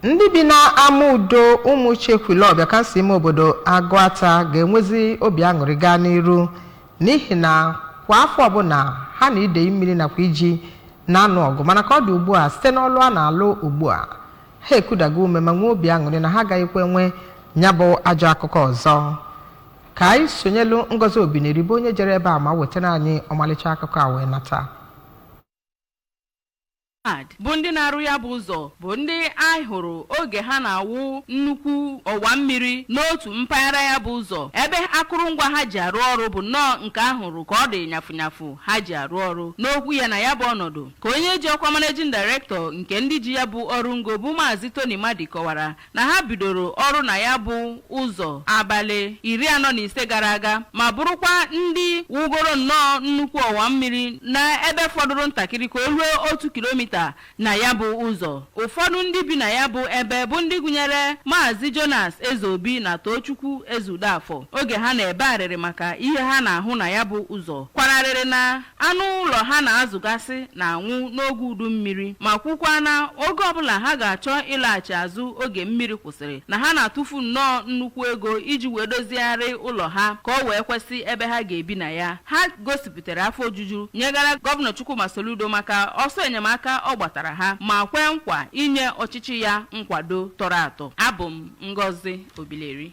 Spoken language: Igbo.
Ndị bi na ama udo Ụmụuche Ekwulọbịa, kansụl ime obodo Agụata, ga-enwezi obi aṅụrị gaa n'iru n'ihi na kwa afọ ọbụla ha na idei mmiri nakwa iji na-anụ ọgụ, mana ka ọ dị ugbu a, site n'ọlụ a na-alụ ugbu a, ha ekudago ume ma nwee obi aṅụrị na ha agaghịkwa enwe ya bụ ajọ akụkọ ọzọ. Ka anyị sonyelu Ngozi Obineri, bụ onye jere ebe a ma wetara anyị ọmalịcha akụkọ a wee nata. Bụ ndị na-arụ ya bụ ụzọ bụ ndị a hụrụ oge ha na-awụ nnukwu ọwa mmiri n'otu mpaghara ya bụ ụzọ, ebe akụrụngwa ha ji arụ ọrụ bụ nnọọ nke a hụrụ ka ọ dị nyafụnyafụ ha ji arụ ọrụ. N'okwu ya na ya bụ ọnọdụ, ka onye ji ọkwa managing director nke ndị ji ya bụ ọrụ ngo, bụ Maazị Tony Madi, kọwara na ha bidoro ọrụ na ya bụ ụzọ abalị 45 gara aga, ma bụrụkwa ndị wugoro nnọọ nnukwu ọwa mmiri na ebe fọdụrụ ntakịrị ka o ruo 1 kilomita na ya bụ ụzọ. Ụfọdụ ndị bi na ya bụ ebe, bụ ndị gụnyere Maazị Jonas Ezeobi na Tochukwu Ezudafọ, oge ha na-ebe arịrị maka ihe ha na-ahụ na ya bụ ụzọ, kwararịrị na anụ ụlọ ha na-azụgasị na-anwụ n'oge udu mmiri, ma kwukwa na oge ọbụla ha ga-achọ ịlaghachi azụ oge mmiri kwụsịrị, na ha na-atụfu nnọọ nnukwu ego iji wee dozigharị ụlọ ha ka ọ wee kwesị ebe ha ga-ebi na ya. Ha gosipụtara afọ ojuju nyegara Gọvanọ Chukwuma Soludo maka ọsọ enyemaka ọ gbatara ha, ma kwee nkwa inye ọchịchị ya nkwado tọrọ atọ. Abụ m Ngozi Obileri.